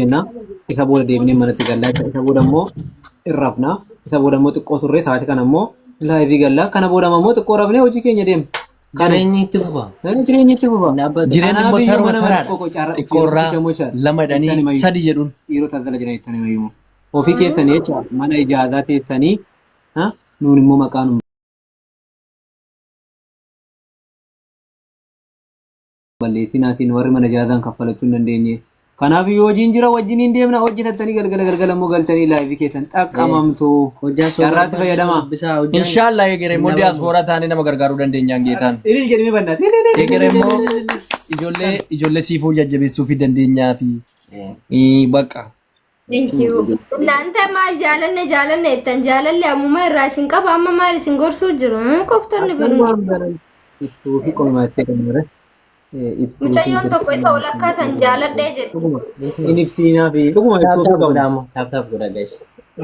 Jenna. Isa booda deebinee manatti gallaa jecha. Isa booda immoo hin rafna. Isa booda immoo xiqqoo turree sa'aatii kana immoo laayivii gallaa. Kana booda immoo xiqqoo rafnee hojii keenya deemna. Kana Jireenyi itti fufa. jireenyi itti fufa. Dhaabbata. Jireenyi immoo Kanaaf iyyuu taruma mana mana taraadha. xiqqoo qocaarra Xiqqoorraa shamoo jechaadha. lama Ittan jedhanii himayyuu. sadi jedhuun. Dhiirota as jala jiran ittan himayyuu. Ofii keessanii jecha mana ijaazaa teessanii ha? Nuun immoo maqaa nu balleessinaa isin warri mana ijaazaan kaffalachuu hin dandeenye. Kanaaf iyyuu hojiin jira wajjiniin deemna hojjetattanii galgala galgala immoo galtanii laayivii keessan xaqqamamtu. Hojjaa soo Carraatti barbaadde fayyadamaa. dubbisaa hojjaan Inshaallah egeree immoo hin dhabamu. diyaaspooraa taanee nama gargaaruu dandeenyaan geetaan. Ilil jedhame bannaat. Egeree immoo ijoollee ijoollee siifuu jajjabeessuu fi dandeenyaa fi bakka. Thank you. Naanta maal jaalanne jaalanne jettan jaalalli ammuma irraa isin qaba amma maal isin gorsuu jiru qoftonni baduu. Ibsuu fi qomattee kan mure. Ibsuu fi Mucayyoon tokko isa walakkaa san jaaladhee jedhe. dhuguma. In ibsiinaa fi dhuguma Taap ibsuu fi taap qabna. godhaa ammoo taap taap godhaa guys.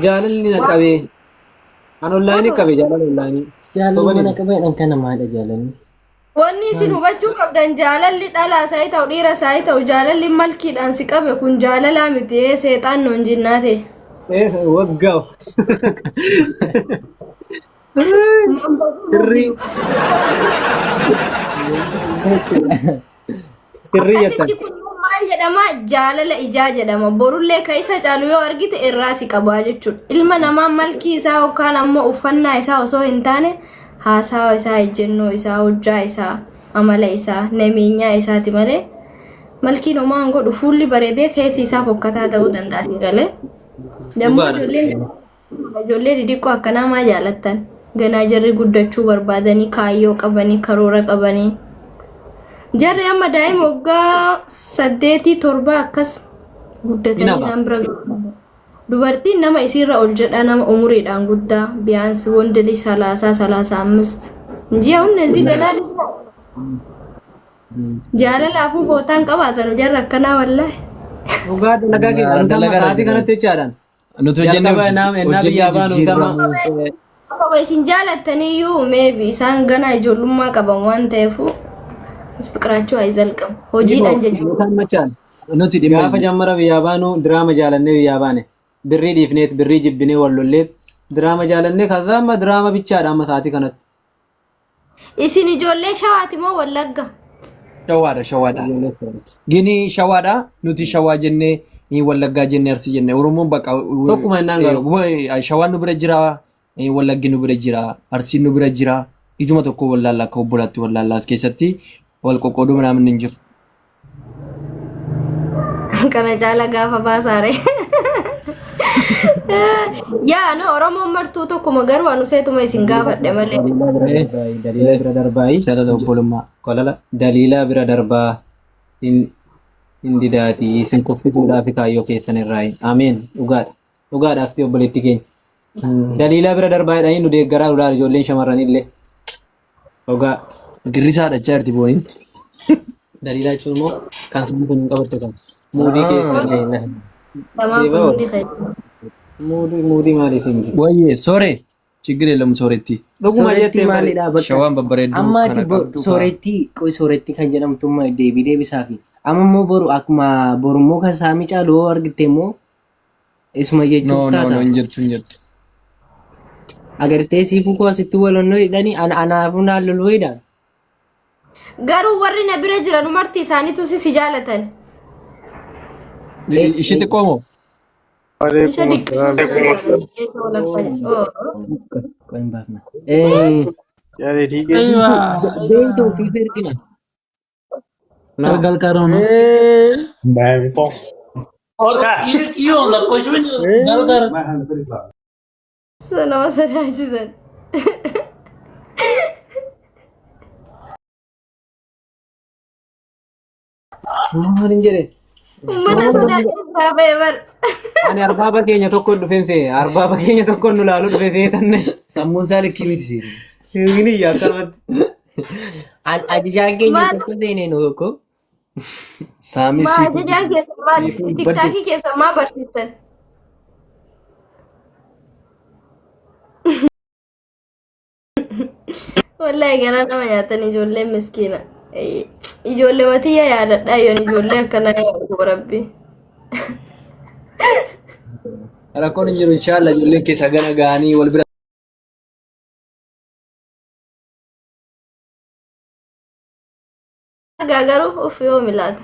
Jaalalli na qabee. An onlaayinii qabe jaalala onlaayinii. Jaalalli Sobani. mana qabeedhaan kana maalidha jaalalli? Wanni isin hubachuu qabdan jaalalli dhalaa isaa ta'u dhiira isaa ta'u jaalalli malkiidhaan si qabe kun jaalalaa miti ee seexaan nuun jinnaa ta'e. Eh, waggaa. Sirrii. Sirrii jettan. Akkasitti kun maal jedhama? Jaalala ijaa jedhama. Borullee ka isa caalu yoo argite irraa si qabaa jechuudha. Ilma namaa malkii isaa yookaan ammoo uffannaa isaa osoo hin taane haasawa isaa, ejjennoo isaa, hojjaa isaa, amala isaa, nameenyaa isaati malee malkiin homaa hin godhu. Fuulli bareedee keessi isaa fokkataa ta'uu danda'a si galee. Dammoo Dhugaadha. ijoolleen Ijoollee didiqqoo akkanaa maa jaalattan? Ganaa jarri guddachuu barbaadanii, kaayyoo qabanii, karoora qabanii. Jarri amma daa'ima waggaa saddeetii torbaa akkas guddatanii Hinaafa. isaan bira gahu. Dubartiin nama isiirra ol jedhaa nama umuriidhaan guddaa biyaansi wondili salaasaa salaasaa ammist. Injii humna isii ganaa jaalalaafuu bootaan qabaatan jarri akkanaa wallaahi. Dhugaa dalagaa keenya nuti amma Dalagaa sa'aatii kanatti jechaadhaan. Nuti hojjennee Jalqaba ennaa ennaa biyyaa baanu tama jijjiirramuu. Osoo isin jaalattaniyyuu maybe isaan ganaa ijoollummaa qaban waan ta'eef fiqiraachuu ayizalqamu. Hojiidhaan jechuudha. Yookaan machaan Nuti dhimma gaafa jammara biyyaa baanu diraama jaalannee biyyaa baane birrii dhiifneet birrii jibbinee wal lolleet diraama jaalannee kaza amma diraama bichaadha amma sa'aatii kanatti. Isin ijoollee shawaati moo wallagga? Shawaadha shawaadha. Gini shawaadha nuti shawaa jennee ni wallaggaa jennee arsii jennee Oromoon bakka Tokkuma jennaan garuu. Shawaan nu bira jira wallaggi nu bira jira arsiin nu bira jira ijuma tokko wallaalla akka obbolaatti wallaalla as keessatti wal qoqqooduu minaamin hin jiru. Kana caala gaafa baasaare. Yaa no Oromoon martuu tokkuma garuu anu seetuma isin gaafadhe malee. Daliilaa bira darbaayi daliilaa bira darbaayi Jaalala obbolummaa. kolala daliilaa bira darbaa sin sin didaatii sin kuffisuudhaaf kaayyoo keessan irraayi ameen dhugaadha dhugaadha astii obboleetti keenya daliilaa bira darbaa jedhanii nu deeggaraa nu laala ijoolleen shamarranillee Dhugaa. Girrisaa dhachaa jirti booniin. Daliilaa jechuun immoo kan sabni kun hin qabattu kan. Muudii keessa. Lamaan kun hundi keessa. Muudii muudii maaliif hin jiru? Wayyee sooree ችግር የለም sooretti. Dhuguma Soorettii jettee maali? maalidha bakka Shawaan babbareedduu amma ati kana qabdu kaa. soorettii qoy soorettii kan jedhamtu immoo deebii deebisaafi amma immoo boru akkuma boru immoo kan saamii caalu yoo argitte immoo isuma jechuuf No no no taata hin jirtu hin jirtu. agartee siifuu koo asitti walonnoo hidhanii anaafuu naan loluu hidha Garuu warri na bira jiran marti isaaniitu si si jaalatan. Ishii xiqqoo moo? Ishee diqqishuu sana keessa walakkaa jedhu. Qoy hin baafna. Eh, Beektuu siif ergina. ਗੱਲ ਕਰ ਰਹਾ ਹੂੰ ਕੀ ਕੀ ਹੁੰਦਾ ਕੁਝ ਵੀ ਨਹੀਂ ਗੱਲ ਕਰ Nama sodaachisan. Maal hin jedhe? Uummata sodaachuu biraa ba'e bar. Ani arbaaba keenya tokko dhufeen se'e. Arbaaba keenya tokko nu laalu dhufe se'e tanne. Sammuun isaa likkii miti seeti. Hin iyya akkanumatti. Ajajaan keenya Maal tokko seenee nu tokko. Saamii maa siifuu ajajaan keessa maal siifuu badde. tiktaakii keessa maa barsiistan? Wallahi garaa nama nyaatan ijoolleen miskiina. Ijoollee matiyya yaadadhaa yoon ijoollee akkanaa yaadu rabbi. Rakkoon hin jiru inshallah ijoolleen keessa gana ga'anii wal bira Argaa garuu uff yoo milaata.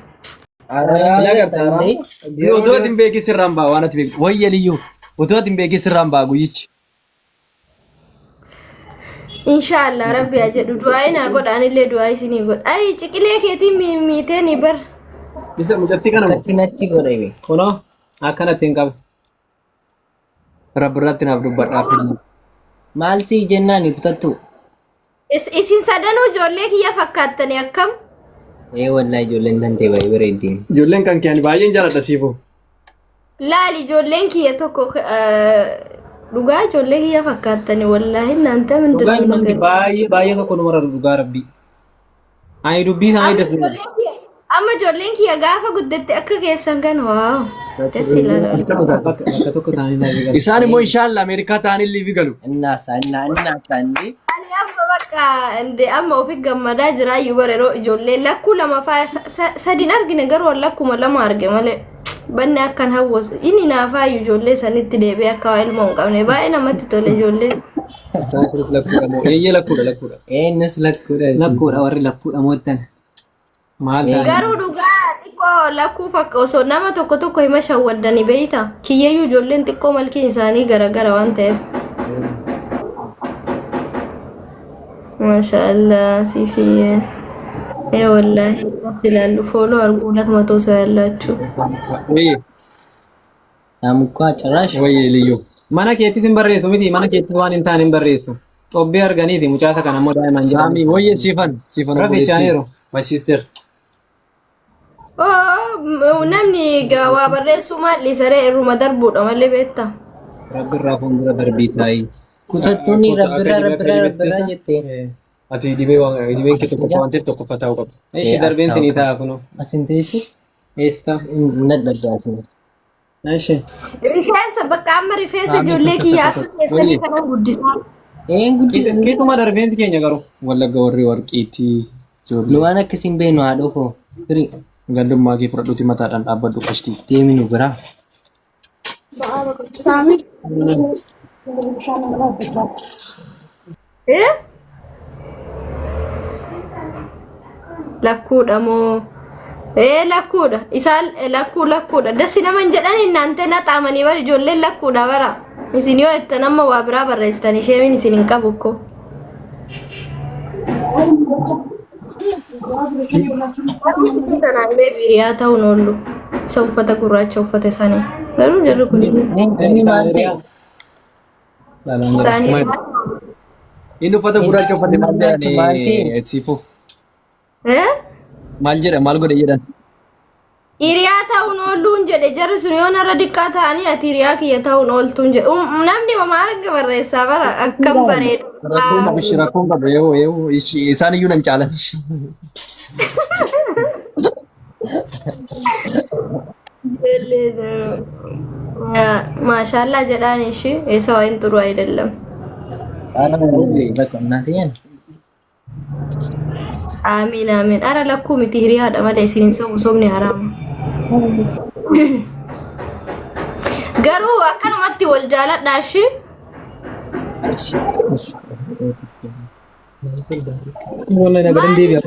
Hin agartaa? Otoo ati hin beekin sirraan ba'a waan ati beektu. Wayya liyyuu otoo ati hin beekin sirraan ba'a guyyichi. Inshaallah rabbi haa jedhu du'aa naa godha anillee du'aa isinii godha. Ayi ciqilee keetiin miitee ni bar. Isa mucattii kana moo? Akkatti natti godhe. Kunoo akkanatti hin qabu. Rabbi irratti naaf dubbadhaa. Maal sii jennaan kutattu? Isin sadanuu ijoollee kiyya fakkaattani akkam? Ee wallahi ijoolleen tantee baay'ee bareeddi. Ijoolleen kan kee ani baay'een jaaladha siifuu. Laali ijoolleen kiyya tokko dhugaa ijoollee kiyya fakkaattani wallaahi naanta Dhugaa ምንድን ነው ilmaan baay'ee baay'ee tokko nu mararu dhugaa rabbii. Ani dubbii isaanii Amma dafu. ijoolleen kiyya amma ijoolleen kiyya gaafa guddatte akka keessan kan waaw ደስ ይላል። Bakka bakka tokko ta'anii laafii galu. Isaan immoo inshallah Ameerikaa ta'anii liivi galu. Innaasa innaa innaasa inni. Ani amma bakka inde amma ofi gammadaa jira iyyuu bara yeroo ijoollee lakkuu lama faa sadin argine garuu lakkuma lama arge malee banne akkan hawwasu inni naafaayyuu ijoollee sanitti deebi'ee akka waa ilmoo hin qabne baay'ee namatti tole ijoolleen. Isaan kunis lakkuudha moo? Eeyyee lakkuudha lakkuudha. Ee innis lakkuudha. Lakkuudha warri lakkuudha moottan. Maal ta'an? Garuu dhugaa xiqqoo lakkuu fakka osoo nama tokko tokko hima shawwaddanii beeyta kiyyeeyyuu ijoolleen xiqqoo malkiin isaanii garagara waan ta'eef. ማሻአላህ ሲፊዬ ይሄ ወላሂ ደስ ይላሉ። ፎሎ አድርጉ 200 ሰው ያላችሁ። Wayye Saamukkaa ጭራሽ wayye liyyuu. Mana keettis hin barreessu miti mana keettis waan hin taane hin barreessu. Xobbee arganiiti mucaasa kana immoo daa'imaan jedhamu. Saami wayye siifan siifan Rafi chaaniiru. My sister. Oo namni waa barreessuu maal dhiisaree irruma darbuudha malee beektaa. Rabbi irraa fuuldura darbii taa'ii. Kutattuun rabbirraa rabbirraa rabbirraa jettee. Ati dhibee waan dhibeen kee tokkoffaa waan ta'eef tokkoffaa ta'uu qabda. Ishi darbeen sinii ta'a kunoo. Asin teessi Eessa? nadhadda asin. Ishi. Rifeensa bakka amma rifeensa ijoollee kiyya akka keessanii kanan guddisaa. Een guddi Keetuma darbeensi keenya garuu. Wallagga warri warqiitii nu waan akkasiin beeknu haadhoo koo firii gandummaa kee fudhadhuuti mataadhaan dhaabbadhu qashtii. deemi nu biraa. Eh? Lakkuudha moo? Ee lakkuudha. Isaan lakkuu lakkuudha. Dasi nama hin jedhan naantee na xaamanii bara ijoolleen lakkuudha bara. Isin yoo jettan amma waa biraa barreessitan isheemin isin hin qabu ko. Sanaan mee biriyaa ta'uun oolu. Isa uffata gurraacha uffate sanii. Garuu jarri kun Inni maal ta'e? isaanii Inni uffata gurraacha uffate maal Gurraacha maal ta'e? jedhan siifuu? Eh? Maal jedha maal godhe jedhan? Hiriyaa ta'uun oolluun jedhe jarri sun yoo narra diqqaa ta'anii ati hiriyaa kiyya ta'uun ooltuun jedhe. Namni maal barreessaa bara akkam bareedu. Rakkoon qabu ishii rakkoon qabu yoo yoo ishii isaan iyyuu nan caalan ishii. ማሻላ jedhaan ishii የሰው አይን ጥሩ አይደለም። Bakka እናትየን አሚን አሚን። አረ lakkuu miti hiriyaadha malee isin hin sobu sobni haraama. Garuu akkanumatti wal jaaladhaa ishii. Wallahi na gadan deebi'a.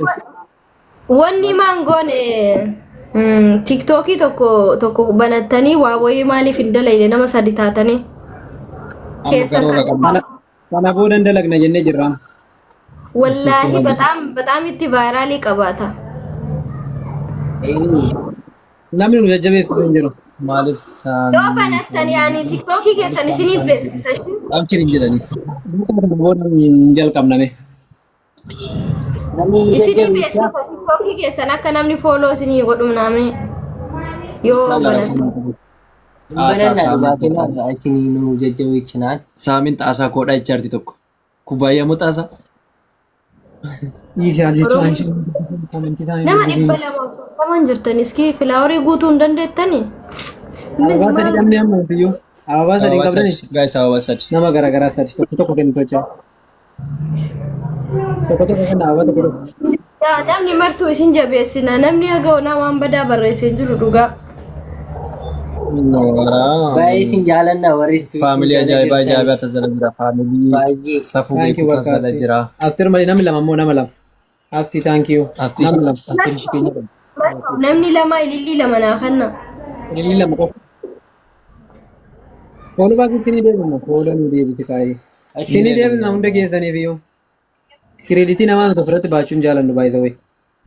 Wanni maangoon tiktookii tokko tokko banattanii waa wayii maaliif hin dalayne nama sadi taatanii keessa kan Kana booda hin dalagna jennee jirra. Wallaahi በጣም በጣም itti vaayiraalii qabaata. Namni nu jajjabeessu hin jiru. Maaliif Yoo banattanii ani tiktookii keessan isiniif beeksisa ishii. Amchiin hin jedhani. Kana booda hin jalqabname. Isinii beeksisa tiktookii keessan akka namni follow isinii godhu namni yoo banattan. Banannaa dhugaatiin irraa isinii nu jajjabeechinaan. Saamiin xaasaa koodhaa jechaarti tokko. Kubbaayyaa moo xaasaa? Dhiisee jechuun koomentii isaanii Nama 240 jirtan iski filaaworii guutuu hin dandeettanii? Ababaa sadi dhabnee amma iyyuu. Ababaa sadi hin qabdani. Guys ababaa sadi. Nama garaagaraa sadi tokko tokko kennitu jecha. Tokko tokko kenna ababaa tokko tokko. Yaa namni martuu isin jabeessina namni haga onaa waan badaa barreessee hin jiru dhugaa. Baay'ee isin jaalanna warri Faamilii jala ajaa'ibaa jirtanis. ajaa'ibaa jala jira. Faamilii Baay'ee. safuu Thank you beeku bakka jala Asti. jira. After malee namni lama immoo nama lama. Asti thank you. Asti Nama lama. ishee keenya qabdi. Namni lama ilillii lama naa kenna. Ilillii lama qofa. Oolumaa gitti ni deebina. Oola nu deebiti kaayee. Isin deebina hunda keessaniif iyyuu. Kireeditii namaa nuti ofirratti baachuu hin jaalannu by the way.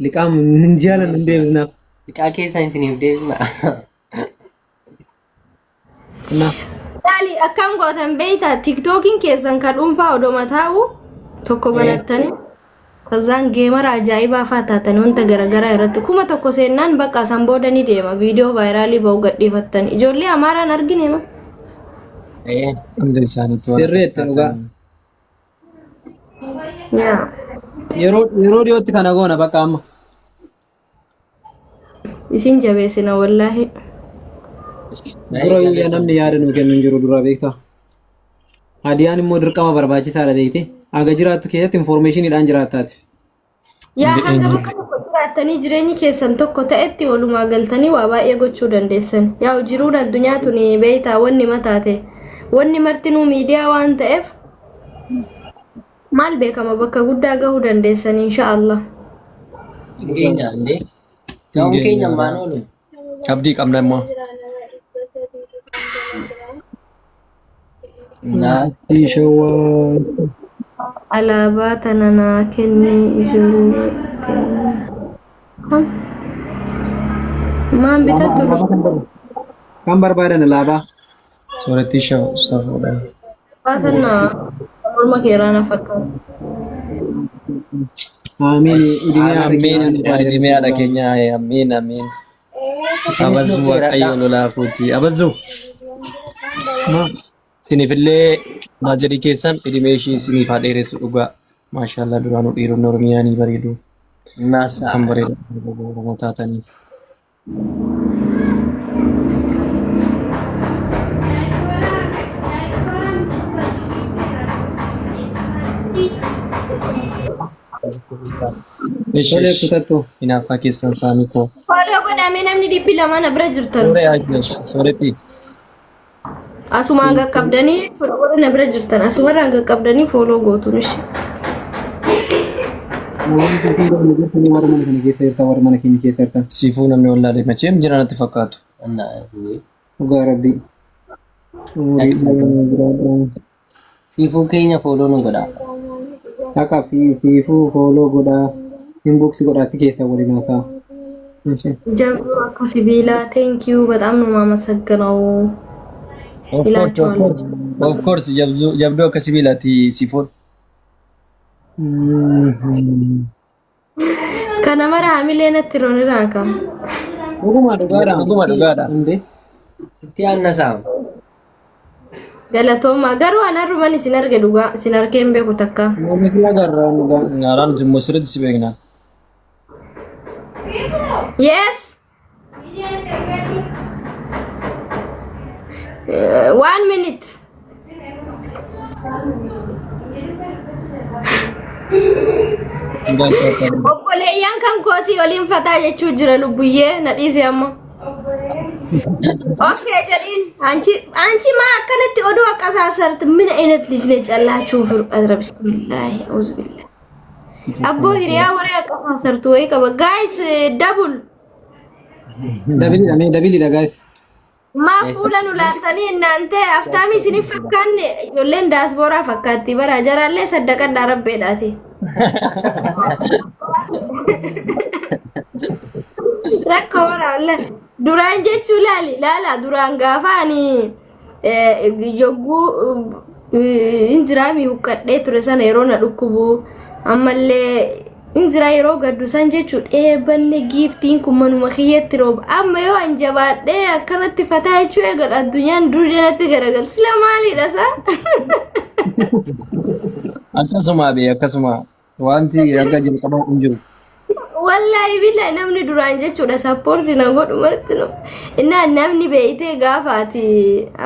Liqaa hin jaalannu hin deebisnaaf. Liqaa keessan isiniif deebina. Na. Laali akkam gootan beeyta tiktookiin keessan kan dhuunfaa odoma taa'u tokko banattanii kazaan gamer ajaa'ibaa fa'aa taatan wanta garaagaraa irratti 1000 seennaan bakka san booda ni deema viidiyoo viral ba'u gadhiifattan ijoollee amaaraan argine ma. Hunda isaaniitu waan Sirreetti dhugaa. Yaa. Yeroo dhiyootti kana goona bakka amma. Isin jabeessina wallaahi. Dura guyyaa namni yaada nuu kennu hin jiru dura beektaa. Hadiyaan immoo dirqama barbaachisaadha beekte. Aga jiraattu keessatti informationiidhaan jiraattaati. Yaa hanga bakka tokko jiraattanii jireenyi keessan tokko ta'etti walumaa galtanii waa baay'ee gochuu dandeessan. Yaa jiruun addunyaa tuni beektaa wanni mataate wanni martinuu miidiyaa waan ta'eef maal beekama bakka guddaa gahuu dandeessan insha Allah. Keenya indee. Ga'uun keenya maan oolu. Abdii qabna immoo. Naa. Shawaa. Alaabaa tana naa kenni ijoollee kenni. Kam? Maan bitattu? Kan barbaadan alaabaa. Soorettii safuudha. Alaabaa sana morma keeraa na fakkaata. Amiin. Idimee haadha Amiin. keenya nu Idimee haadha keenya amiin amiin. Abazuu Waaqayyo lolaa fuuti. Abazuu. Isiniifillee maajedii keessan idimee ishii isiniif haa dheeressu dhugaa. Maashaallah duraanuu dhiironni Oromiyaa ni bareedu. Naasaa. Kan bareedu Oromoo taatanii. Ishi Tolee ishi. kutattu. Hinaaffaa keessan saamii koo. Follow godhamee namni 200 na bira jirtan. Sooree ajjeesh sooretti. Asumaan qaqqabdanii jechuudha warri na bira jirtan asumarraan qaqqabdanii follow gootuun ishee. Namoonni kun hundi jirtanii warra mana kana keessa jirtan warra mana keenya keessa jirtan. Siifuu namni wallaalee macheem jira natti fakkaatu. Dhugaa rabbii. Umurii dheeraa jiraadhaa. Siifuu keenya follow nu godha. Haqa fi siifuu follow godhaa. Inbox godhaatti keessa waliin haasa'a. Jabduu akka sibiilaa thank you በጣም ነው የማመሰግነው Of course, of ይላቸዋል። course, of course, jabduu akka sibiilaati siifuun. Kana mara hamilee natti roon irraa kam. Dhuguma dhugaadha. Dhuguma dhugaadha. Hundee. Sitti aannasaa. Galatooma garuu an har'uman isin arge dhugaa isin arkee hin beeku takka. Namni si agarraa dhugaa. Naaraan nuti immoo sirriitti si beekna. Yes. One minute. Obboleeyyan kan kootii waliin fataa jechuu jira lubbuyyee na dhiise amma. Okay jedhiin አንቺ አንቺ ማ akkanatti oduu አቀሳሰርት ምን አይነት ልጅ ነች ያላችሁ ፍር አረ ቢስሚላህ አውዝ ቢላህ አቦ hiriyaa waree አቀሳሰርቱ ወይ qaba guys double. Doubleiidha mee doubleiidha guys. Maa fuula nu laaltanii እናንተ aftaamii isiniif fakkaanne ijoolleen daaspooraa fakkaatti bara jaraallee saddaqadhaa rabbeedhaati. Rakkoo bara wallah duraan jechuu laali laala duraan gaafa ani yogguu injiraamii huqqadhee ture sana yeroo na dhukkubu ammallee injiraa yeroo gaddu san jechuu dheebanne giiftiin kun manuma kiyyatti rooba amma yoo an jabaadhee akkanatti fataa jechuu eegal addunyaan durii natti garagal sila maaliidha sa. Akkasuma bee akkasuma wanti akka jalqaba hin jiru. Wallaahi billahi namni duraan jechuudha support na godhu marti no. Innaa namni beeytee gaafa ati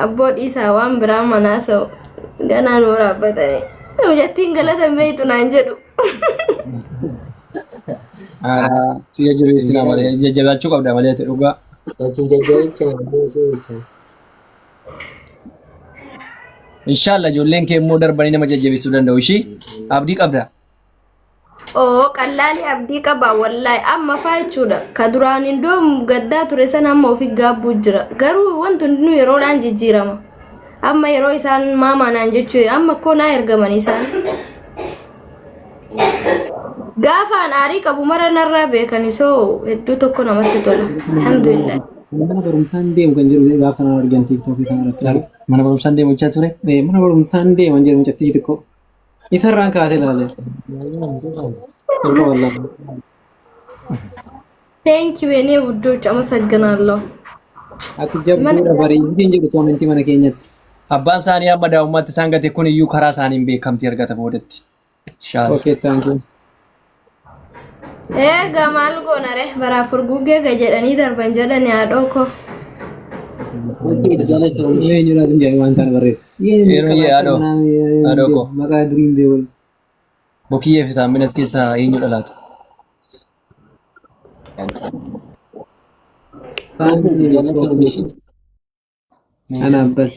abboo dhiisaa waan biraa manaa sa'u ganaa nu raabbatanii. Jettiin galata hin beeytu naan jedhu. Si jajjabeessinaa malee jajjabaachuu qabda malee ati dhugaa. Isin jajjabecha jajjabecha. Inshallah ijoolleen kee immoo darbanii nama jajjabeessuu danda'u ishii abdii qabda. Oo qallaalii abdii qaba wallaahi amma faa jechuudha. Ka duraan indoo gaddaa ture sana amma ofi gaabbuu jira. Garuu wanti hundinuu yeroodhaan jijjiirama. Amma yeroo isaan maamaa naan jechuu amma koo naa ergaman isaan. Gaafa an aarii qabu mara narraa beekani soo hedduu tokko namatti tola. Alhamdulillah. Mana barumsaan deemu kan jedhu gaafa sana argan tiiktookii kana irratti. Mana barumsaan deemu jechaa ture. Mana barumsaan deeman jedhu mucattii xiqqoo. Isarraan kaatee ilaale. Sirba wallaahi. Thank you የኔ ውዶች አመሰግናለሁ። Ati jabduudha bareedduu jedhu koomentii mana keenyatti. Abbaan isaanii amma daa'ummaatti isaan gate kun iyyuu karaa isaaniin beekamtii argata boodatti. Inshallah. Okay, thank you. Egaa maal goona ree baraaf furguggee ga jedhanii darban jedhani haadhoo koo. Okay, galatoomii. Eenyudhaatu hin jedhu waan taane barreessa. Yeroo yaadoo. Haadhoo koo. Maqaa duriin beeku. Bokiyyee fi taamminas keessaa eenyu dhalaata? Galatoomii. Ana abbas.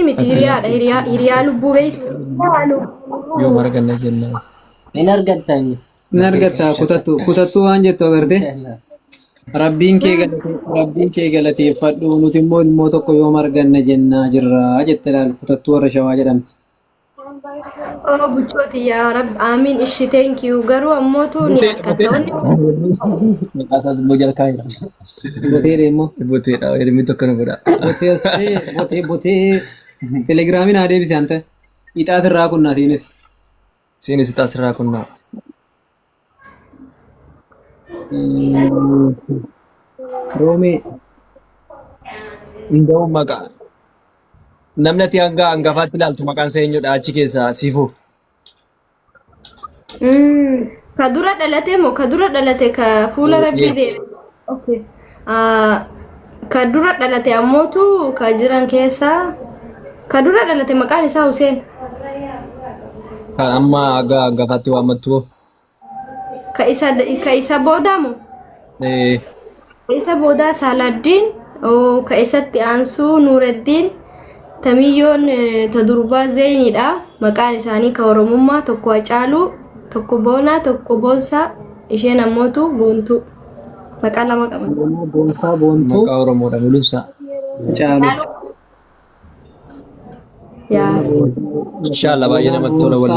Miti hiriyaadha hiriyaa hiriyaa lubbuu beektu. Yoo marganna jenna. Hin argattan. Ni argatta kutattu kutattuu waan jettu agarte. Inshallah. Rabbiin kee galateeffadhu nuti immoo ilmoo tokko yoom arganna jennaa jirra jette laal kutattuu warra shawaa jedhamti. Oo buchooti yaa rabbi amiin ishi thank you garuu ammootu ni harkatta wanni Maqaa isaas immoo jala kaa'eera. Boteedha immoo. Boteedha. Ilmi tokko nu godha. Botee botee botee telegiraamiin haa deebise ante. Ixaatirraa kunnaatiinis. Siinis ixaa sirraa kunnaa. Roomee. Hunda'uun maqaa. Namni ati hanga hangafaatti ilaaltu maqaan isaa eenyudha achi keessaa siifuu. Ka dura dhalate moo ka dura dhalate ka fuula rabbii deeme. Okay. Ka dura dhalate ammootu ka jiran keessaa ka dura dhalate maqaan isaa Huseen. Kan amma hanga hangafaatti waammattu. Ka isa boodaa moo? Eh, Ka isa boodaa Saladdiin, oo ka isatti aansuu Nuuraddiin, Tamiyyoon ta durbaa Zeyniidha. Maqaan isaanii ka Oromummaa tokko Hacaaluu, tokko Boonaa, tokko Boonsaa, isheen ammootu Boontuu. Maqaa lama qaban. Boonsaa Boontuu Maqaa Oromoodha mul'insaa. Hacaaluu. Yaa. Inshallah baay'ee namatti tola.